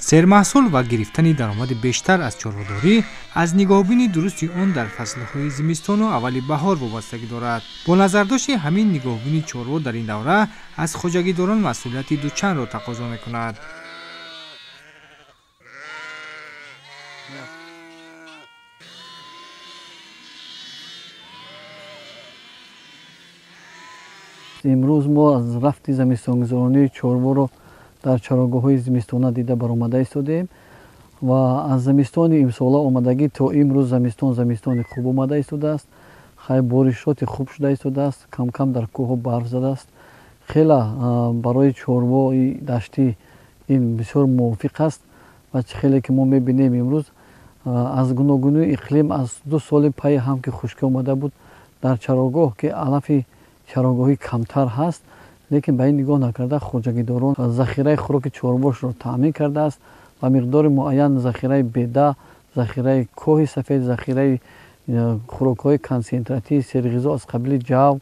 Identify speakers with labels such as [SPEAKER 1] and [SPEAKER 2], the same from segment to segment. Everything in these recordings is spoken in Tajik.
[SPEAKER 1] Сермаҳсул ва гирифтани даромади бештар аз чорводорӣ аз нигоҳубини дурусти он дар фаслҳои зимистону аввали баҳор вобастагӣ дорад. Бо назардошти ҳамин нигоҳубини чорво дар ин давра аз хоҷагидорон масъулияти дучандро тақозо мекунад.
[SPEAKER 2] Имрӯз мо аз рафти зимистонгузаронии чорворо дар чарогоҳҳои зимистона дида баромада истодаем ва аз зимистони имсола омадагӣ то имрӯз зимистон зимистони хуб омада истодааст. Хай боришоти хуб шуда истодааст, кам-кам дар кӯҳҳо барф задааст. Хеле барои чорвои даштӣ ин бисёр мувофиқ аст ва чӣ хеле ки мо мебинем имрӯз аз гуногунии иқлим аз 2 соли пайи ҳам ки хушкӣ омада буд дар чарогоҳ ки алафи чарогоҳӣ камтар ҳаст, лекин ба ин нигоҳ накарда хоҷагидорон захираи хӯроки чорвошро таъмин кардааст ва миқдори муайян захираи беда, захираи кӯҳи сафед, захираи хӯрокҳои консентратии серғизо аз қабили ҷав,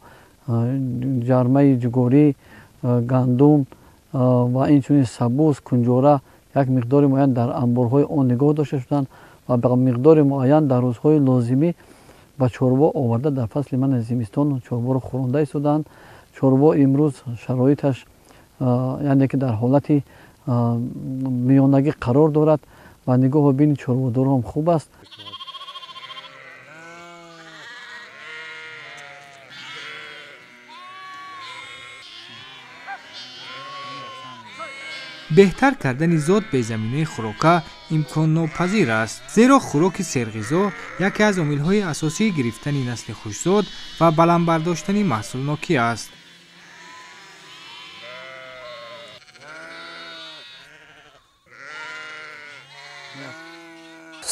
[SPEAKER 2] ҷармаи ҷугорӣ, гандум ва инчунин сабуз, кунҷора як миқдори муайян дар анборҳои он нигоҳ дошта шуданд ва ба миқдори муайян дар рӯзҳои лозимӣ ба чорво оварда дар фасли ман зимистон чорворо хӯронда истодаанд. Чорво имрӯз шароиташ яъне ки дар ҳолати миёнагӣ қарор дорад ва нигоҳу бини чорводорон хуб аст.
[SPEAKER 1] Беҳтар кардани зот бе заминаи хӯрока имконнопазир аст, зеро хӯроки серғизо яке аз омилҳои асосии гирифтани насли хушзод ва баланд бардоштани маҳсулнокӣ аст.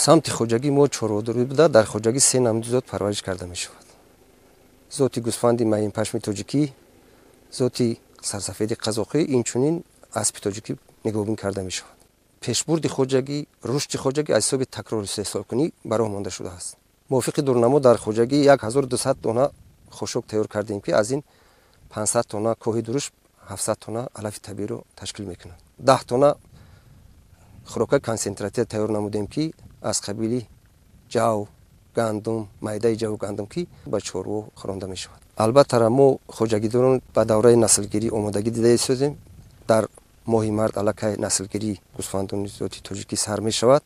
[SPEAKER 3] Самти хоҷагӣ мо чорводорӣ буда, дар хоҷагӣ 3 намуди зот парвариш карда мешавад. Зоти гӯсфанди маҳинпашми тоҷикӣ, зоти сарсафеди қазоқӣ, инчунин аспи тоҷикӣ нигоҳубин карда мешавад. Пешбурди хоҷагӣ, рушди хоҷагӣ аз ҳисоби такрори истеҳсолкунӣ ба роҳ монда шудааст. Мувофиқи дурнамо дар хоҷагӣ 1200 дона хошок тайёр кардем, ки аз ин 500 тонна коҳи дуруш, 700 тонна алафи табииро ташкил мекунад. 10 тонна хӯрокаи консентратия тайёр намудем, ки аз қабили ҷав, гандум, майдаи ҷаву гандум, ки ба чорво хӯронда мешавад. Албатта мо хоҷагидорон ба давраи наслгирӣ омодагӣ дида истодем. Дар моҳи март аллакай наслгирии гӯсфандони зоти тоҷикӣ сар мешавад.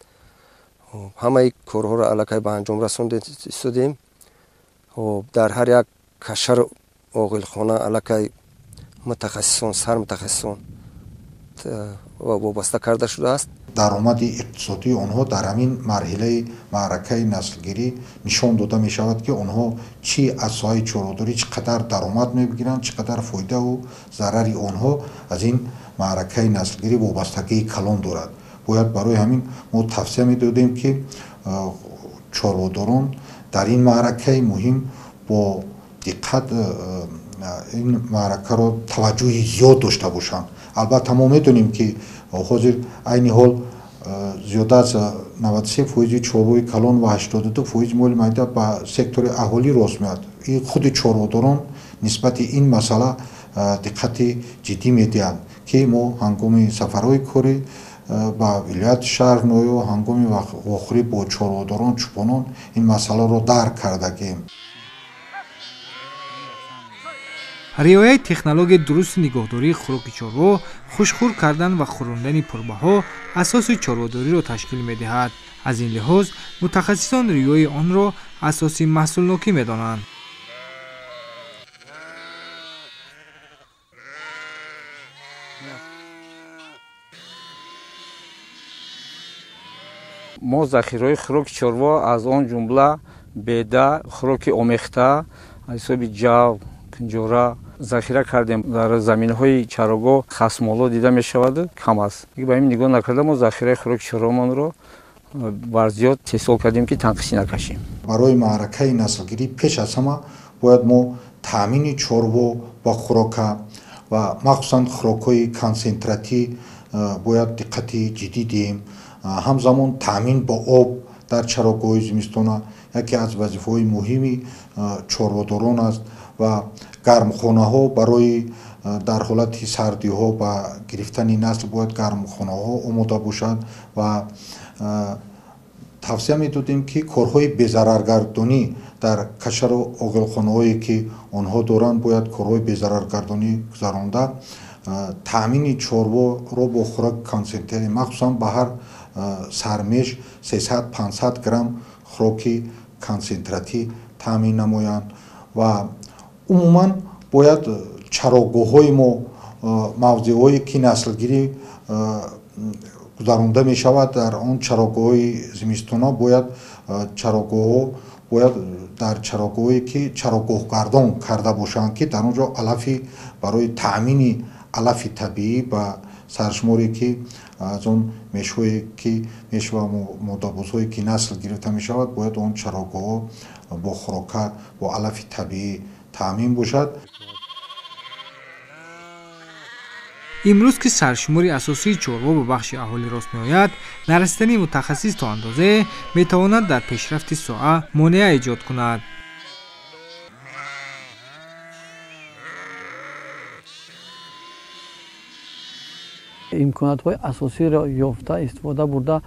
[SPEAKER 3] Ҳамаи корҳоро аллакай ба анҷом расонда истодем. Дар ҳар як кашару оғилхона аллакай мутахассисон, сармутахассисон вобаста карда шудааст.
[SPEAKER 4] Даромади иқтисодии онҳо дар ҳамин марҳилаи маъракаи наслгирӣ нишон дода мешавад, ки онҳо чӣ аз соҳаи чорводорӣ чӣ қадар даромад мебигиранд, чӣ қадар фоидаву зарари онҳо аз ин маъракаи наслгирӣ вобастагии калон дорад. Бояд барои ҳамин мо тавсия медодем, ки чорводорон дар ин маъракаи муҳим бо диққат ин маъракаро таваҷҷӯҳи зиёд дошта бошанд. Албатта мо медонем, ки ҳозир айни ҳол зиёда аз 93% чорвои калон ва 82% моли майда ба сектори аҳолӣ рост меояд. Худи чорводорон нисбати ин масъала диққати ҷиддӣ медиҳанд, ки мо ҳангоми сафарҳои корӣ ба вилояти шаҳр ноё ҳангоми вохӯрӣ бо чорводорон, чӯпонон ин масъаларо дарк кардагем.
[SPEAKER 1] Риояи технологияи дурусти нигоҳдории хӯроки чорво, хушхӯр кардан ва хӯрондани пурбаҳо асоси чорводориро ташкил медиҳад. Аз ин лиҳоз мутахассисон риояи онро асоси маҳсулнокӣ медонанд.
[SPEAKER 5] Мо захираҳои хӯроки чорво аз он ҷумла беда, хӯроки омехта аз ҳисоби ҷав, кунҷора захира кардем. Дар заминҳои чарогоҳ хасмоло дида мешавад, кам аст. Ба ин нигоҳ накарда мо захираи хӯроки чорвомонро бар зиёд истеҳсол кардем, ки танқисӣ накашем.
[SPEAKER 4] Барои маъракаи наслгирӣ пеш аз ҳама бояд мо таъмини чорво ба хӯрока ва махсусан хӯрокҳои консентратӣ бояд диққати ҷиддӣ диҳем. Ҳамзамон таъмин ба об дар чарогоҳҳои зимистона, яке аз вазифаҳои муҳими чорводорон аст ва гармхонаҳо барои дар ҳолати сардиҳо ба гирифтани насл бояд гармхонаҳо омода бошанд ва тавсия медодем, ки корҳои безараргардонӣ дар кашару оғилхонаҳое ки онҳо доранд, бояд корҳои безараргардонӣ гузаронда таъмини чорворо бо хӯроки консентрат, махсусан ба ҳар сармеш 300-500 грамм хӯроки консентратӣ таъмин намоянд ва умуман бояд чарогоҳҳои мо, мавзеъҳое ки наслгирӣ гузаронда мешавад, дар он чарогоҳҳои зимистона бояд чарогоҳҳо бояд дар чарогоҳое ки чарогоҳгардон карда бошанд, ки дар он ҷо алафи барои таъмини алафи табиӣ ба саршуморе ки аз он мешҳое ки меш ва модабозҳое ки насл гирифта мешавад, бояд он чарогоҳҳо бо хӯрока бо алафи табиӣ таъмин бошад.
[SPEAKER 1] Имрӯз ки саршумори асосии чорво ба бахши аҳолӣ рост меояд, нарасидани мутахассис то андозае метавонад дар пешрафти соҳа монеа эҷод кунад.
[SPEAKER 2] Имкониятҳои асосиро ёфта истифода бурда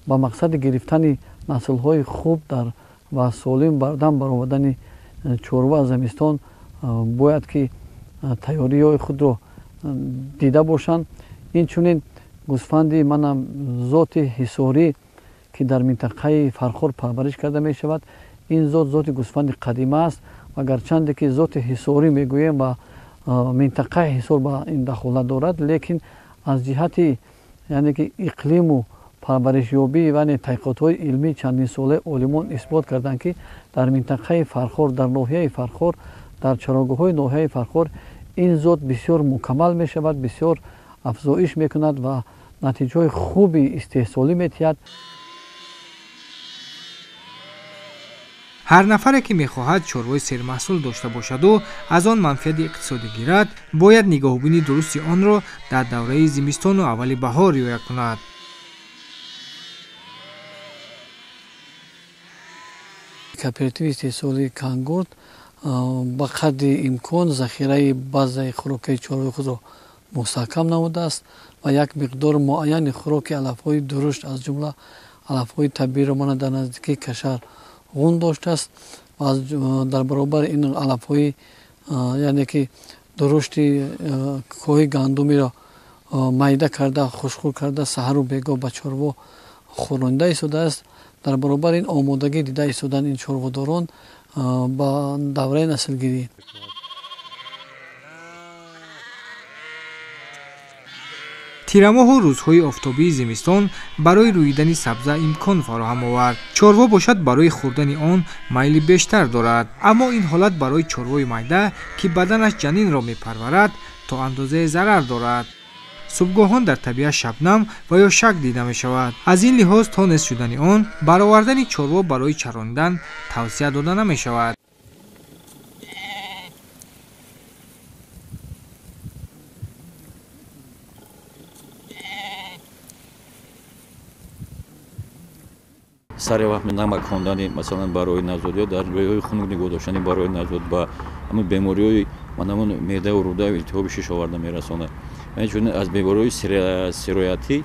[SPEAKER 2] ба мақсади гирифтани наслҳои хуб дар ва солим бардам баровардани чорво аз замистон бояд ки тайёриҳои худро дида бошанд. Инчунин гӯсфанди манам зоти ҳисорӣ ки дар минтақаи Фархор парвариш карда мешавад, ин зот зоти гӯсфанди қадима аст ва гарчанде ки зоти ҳисорӣ мегӯем ва минтақаи ҳисор ба ин дахолат дорад, лекин аз ҷиҳати яъне ки иқлиму парваришёбӣ яъне таҳқиқотҳои илмии чандинсолаи олимон исбот карданд, ки дар минтақаи Фархор, дар ноҳияи Фархор, дар чарогоҳҳои ноҳияи Фархор ин зот бисёр мукаммал мешавад, бисёр афзоиш мекунад ва натиҷаҳои хуби истеҳсолӣ медиҳад.
[SPEAKER 1] Ҳар нафаре ки мехоҳад чорвои сермаҳсул дошта бошаду аз он манфиати иқтисодӣ гирад, бояд нигоҳубини дурусти онро дар давраи зимистону аввали баҳор риоя кунад.
[SPEAKER 2] Кооперативи истеҳсолии Кангурт ба қадри имкон захираи базаи хӯрокии чорвои худро мустаҳкам намудааст ва як миқдори муайяни хӯроки алафҳои дурушт, аз ҷумла алафҳои табииро мана дар наздикии кашар ғун доштааст ва дар баробари ин алафҳои яъне ки дурушти кӯҳи гандумиро майда карда, хушхӯр карда, саҳару бегоҳ ба чорво хӯронда истодааст. Дар баробари ин омодагӣ дида истоданд ин чорводорон ба давраи наслгирӣ.
[SPEAKER 1] Тирамоҳу рӯзҳои офтобии зимистон барои рӯидани сабза имкон фароҳам овард. Чорво бошад барои хӯрдани он майли бештар дорад, аммо ин ҳолат барои чорвои майда, ки баданаш ҷанинро мепарварад, то андозае зарар дорад. Субҳгоҳон дар табиат шабнам ва ё шак дида мешавад. Аз ин лиҳоз то нест шудани он баровардани чорво барои чарондан тавсия дода намешавад.
[SPEAKER 6] Сари вақт намак хондани, масалан, барои навзод ё дар ҷойҳои хунук нигоҳ доштани барои навзод ба ҳамун бемориҳои манамун меъдаву рӯдаву илтиҳоби шиш оварда мерасонад. Инчунин аз бемориҳои сироятӣ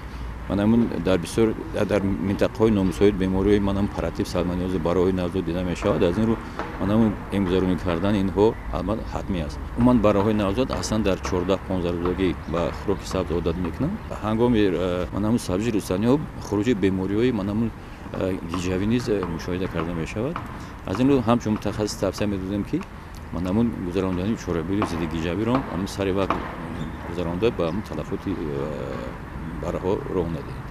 [SPEAKER 6] манамун дар бисёр дар минтақаҳои номусоид бемориҳои манамун паратип, салмонеллози барои навзод дида мешавад. Аз ин рӯ манамун эмгузаронӣ кардани инҳо албатта ҳатмӣ аст. Умуман барои навзод аслан дар 14-15 рӯзагӣ ба хӯроки сабз одат мекунанд. Ҳангоми манамун сабзии рустаниҳо хуруҷи бемориҳои манамун гиҷавӣ низ мушоҳида карда мешавад. Аз ин рӯ ҳамчун мутахассис тавсия медодем, ки манамун гузарондани чорабири зидди гиҷавиро ҳамун сари вақт гузаронда ба ҳамун талафоти бараҳо роҳ надиҳед.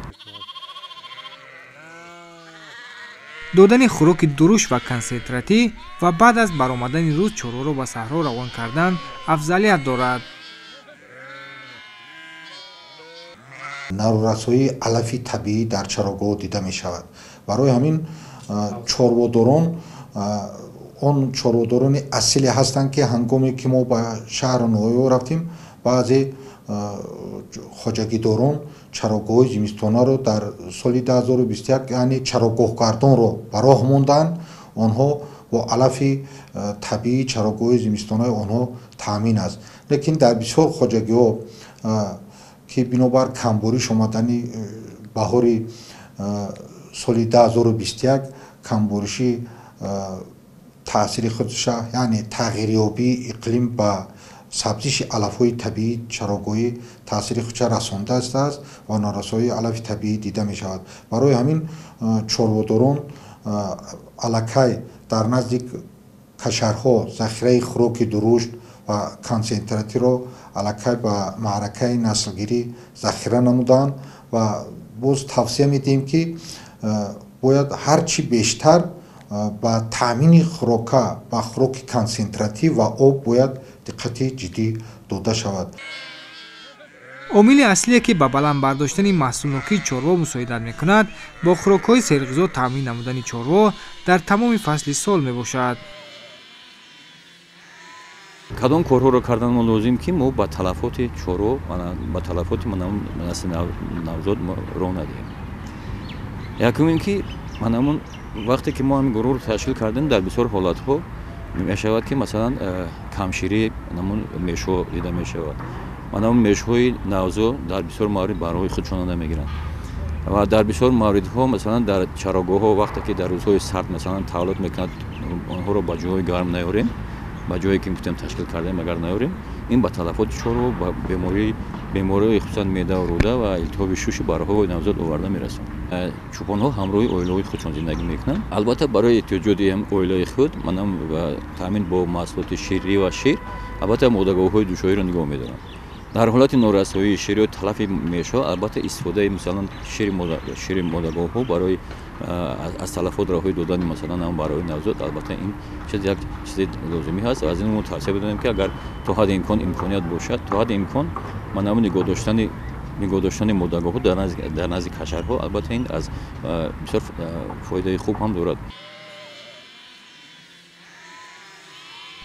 [SPEAKER 1] Додани хӯроки дуруш ва консентратӣ ва баъд аз баромадани рӯз чорворо ба саҳро равон кардан афзалият дорад.
[SPEAKER 4] Нарурасоии алафи табиӣ дар чарогоҳ дида мешавад. Барои ҳамин чорводорон он чорводорони асиле ҳастанд, ки ҳангоме ки мо ба шаҳру ноҳияҳо рафтем, баъзе хоҷагидорон чарогоҳҳои зимистонаро дар соли 2021, яъне чарогоҳгардонро ба роҳ монданд. Онҳо бо алафи табиии чарогоҳи зимистонаи онҳо таъмин аст. Лекин дар бисёр хоҷагиҳо, ки бинобар камбориш омадани баҳори соли 2021 камборишӣ таъсири худша, яъне тағйирёбии иқлим ба сабзиши алафҳои табиии чарогоҳӣ таъсири худша расондааст ва норасоии алафи табиӣ дида мешавад. Барои ҳамин чорводорон аллакай дар назди кашарҳо захираи хӯроки дурушт ва консентратиро аллакай ба маъракаи наслгирӣ захира намуданд ва боз тавсия медиҳем, ки бояд ҳарчи бештар ба таъмини хӯрока, ба хӯроки консентратив ва об бояд диққати ҷиддӣ дода шавад.
[SPEAKER 1] Омили аслие, ки ба баланд бардоштани маҳсулнокии чорво мусоидат мекунад, бо хӯрокҳои серғизо таъмин намудани чорво дар тамоми фасли сол мебошад.
[SPEAKER 6] Кадом корҳоро кардан мо лозим, ки мо ба талафоти чорво, ба талафоти насли навзод роҳ надиҳем? Якум ин ки манамун вақте ки мо ҳамин гурӯҳро ташкил кардем, дар бисёр ҳолатҳо мешавад, ки масалан камширӣ намун мешҳо дида мешавад. Манамун мешҳои навзод дар бисёр маврид барҳои худшона намегиранд ва дар бисёр мавридҳо, масалан дар чарогоҳҳо, вақте ки дар рӯзҳои сард масалан таваллуд мекунад, онҳоро ба ҷойҳои гарм наёрем, ба ҷое ки гуфтем ташкил кардаем агар наёрем, ин ба талафоти чорво, ба бемориҳои хусусан меъда ва рӯда ва илтиҳоби шуши барҳои навзод оварда мерасонад. Чӯпонҳо ҳамроҳи оилаҳои худшон зиндагӣ мекунанд. Албатта барои эҳтиёҷоти оилаи худ, манам таъмин бо маҳсулоти ширӣ ва шир, албатта модагоҳҳои душоиро нигоҳ медоранд. Дар ҳолати норасоии шир ё талафи мешҳо, албатта истифодаи масалан шири модагоҳҳо барои аз талафот роҳҳои додани масалан ҳам барои навзод, албатта ин чиз як чизи лозимӣ ҳаст. Аз ин мо тавсия медиҳем, ки агар то ҳадди имкон имконият бошад, то ҳадди имкон манамун нигоҳ доштани модагоҳҳо дар назди кашарҳо, албатта ин аз бисёр фоидаи хуб ҳам дорад.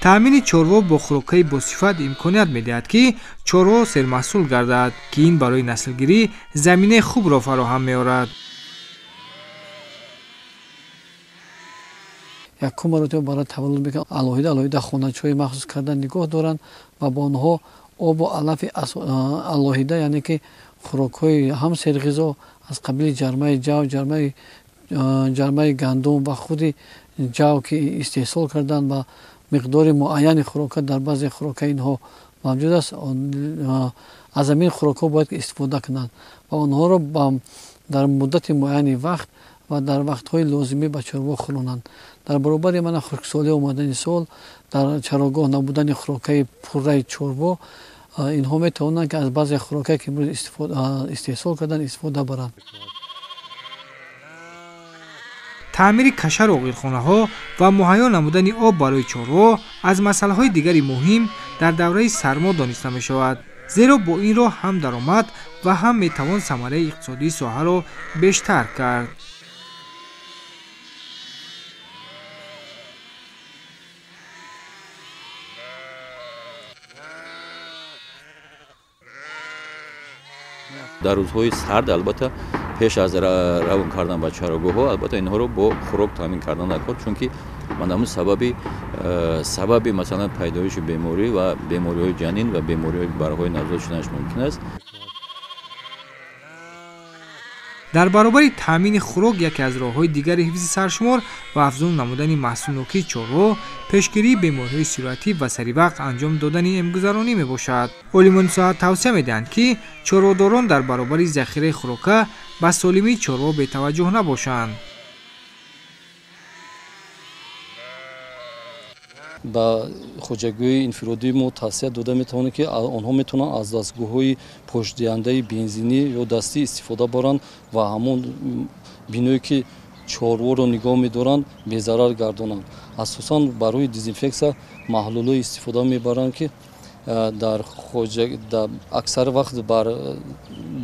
[SPEAKER 1] Таъмини чорво бо хӯрокҳои босифат имконият медиҳад, ки чорво сермаҳсул гардад, ки ин барои наслгирӣ заминаи хубро фароҳам меорад.
[SPEAKER 2] Якум маротиба барои таваллуд мекунанд, алоҳида алоҳида хоначаҳои махсус карда нигоҳ доранд ва ба онҳо обу алафи алоҳида, яъне ки хӯрокҳои ҳам серғизо аз қабили ҷармаи ҷав, ҷармаи гандум ва худи ҷав, ки истеҳсол карданд ва миқдори муайяни хӯрока дар баъзе хӯрока инҳо мавҷуд аст, аз ҳамин хӯрокҳо бояд истифода кунанд ва онҳоро дар муддати муайяни вақт ва дар вақтҳои лозимӣ ба чорво хӯронанд. Дар баробари мана хушксолӣ омадани сол, дар чарогоҳ набудани хӯрокаи пурраи чорво, инҳо метавонанд, ки аз баъзе хӯрокае, ки имрӯз истеҳсол карданд, истифода баранд.
[SPEAKER 1] Таъмири кашару оғилхонаҳо ва муҳайё намудани об барои чорво аз масъалаҳои дигари муҳим дар давраи сармо дониста мешавад, зеро бо ин роҳ ҳам даромад ва ҳам метавон самараи иқтисодии соҳаро бештар кард.
[SPEAKER 6] Дар рӯзҳои сард, албатта пеш аз равон кардан ба чарогоҳҳо, албатта инҳоро бо хӯрок таъмин кардан даркор, чунки манамун сабаби масалан пайдоиши беморӣ ва бемориҳои ҷанин ва бемориҳои барҳои навзод шуданаш мумкин аст.
[SPEAKER 1] Дар баробари таъмини хӯрок, яке аз роҳҳои дигари ҳифзи саршумор ва афзун намудани маҳсулнокии чорво пешгирии бемориҳои сироятӣ ва саривақт анҷом додани эмгузаронӣ мебошад. Олимони соҳа тавсия медиҳанд, ки чорводорон дар баробари захираи хӯрока ба солимии чорво бетаваҷҷӯҳ набошанд.
[SPEAKER 7] Ба хоҷагиҳои инфиродӣ мо тавсия дода метавонем, ки онҳо метавонанд аз дастгоҳҳои пошдиҳандаи бензинӣ ё дастӣ истифода баранд ва ҳамон биное, ки чорворо нигоҳ медоранд, безарар гардонанд. Асосан барои дезинфексия маҳлулҳое истифода мебаранд, ки дар аксар вақт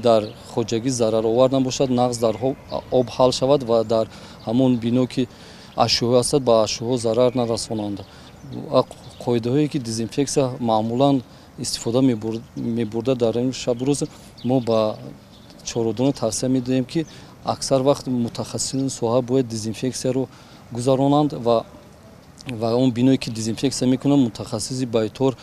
[SPEAKER 7] дар хоҷагӣ зараровар набошад, нағз дар об ҳал шавад ва дар ҳамон бино, ки ашёҳо ҳастад, ба ашёҳо зарар нарасонанд. Қоидаҳое, ки дезинфексия маъмулан истифода мебурда дар ин шабрӯз, мо ба чорводорон тавсия медиҳем, ки аксар вақт мутахассисини соҳа бояд дезинфексияро гузаронанд ва он биное ки дезинфексия мекунанд, мутахассиси байтор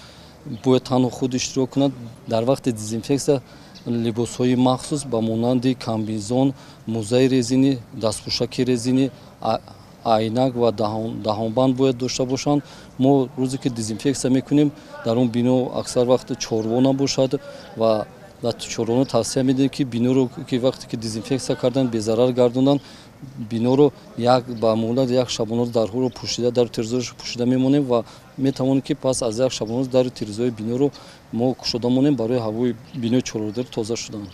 [SPEAKER 7] бояд танҳо худ иштирок кунад. Дар вақти дезинфексия либосҳои махсус ба монанди комбинзон, мӯзаи резинӣ, дастпӯшаки резинӣ, айнак ва даҳонбанд бояд дошта бошанд. Мо рӯзе ки дезинфексия мекунем, дар он бино аксар вақт чорво набошад ва дар чорвоно тавсия медиҳем, ки биноро ки вақте ки дезинфексия карданд, безарар гардонанд, биноро як ба муҳлати як шабонарӯз дарҳоро пӯшида, дару тирезаҳояшро пӯшида мемонем ва метавонем, ки пас аз як шабонарӯз дару тирезаҳои биноро мо кушода монем барои ҳавои бинои чорводорӣ тоза шудан.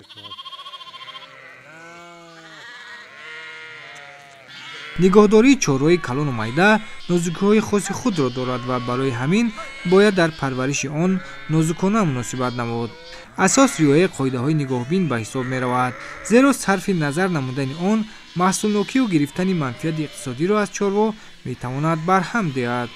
[SPEAKER 1] Нигоҳдории чорвои калону майда нозукиҳои хоси худро дорад ва барои ҳамин бояд дар парвариши он нозукона муносибат намуд. Асос риояи қоидаҳои нигоҳбин ба ҳисоб меравад, зеро сарфи назар намудани он маҳсулнокию гирифтани манфиати иқтисодиро аз чорво метавонад барҳам диҳад.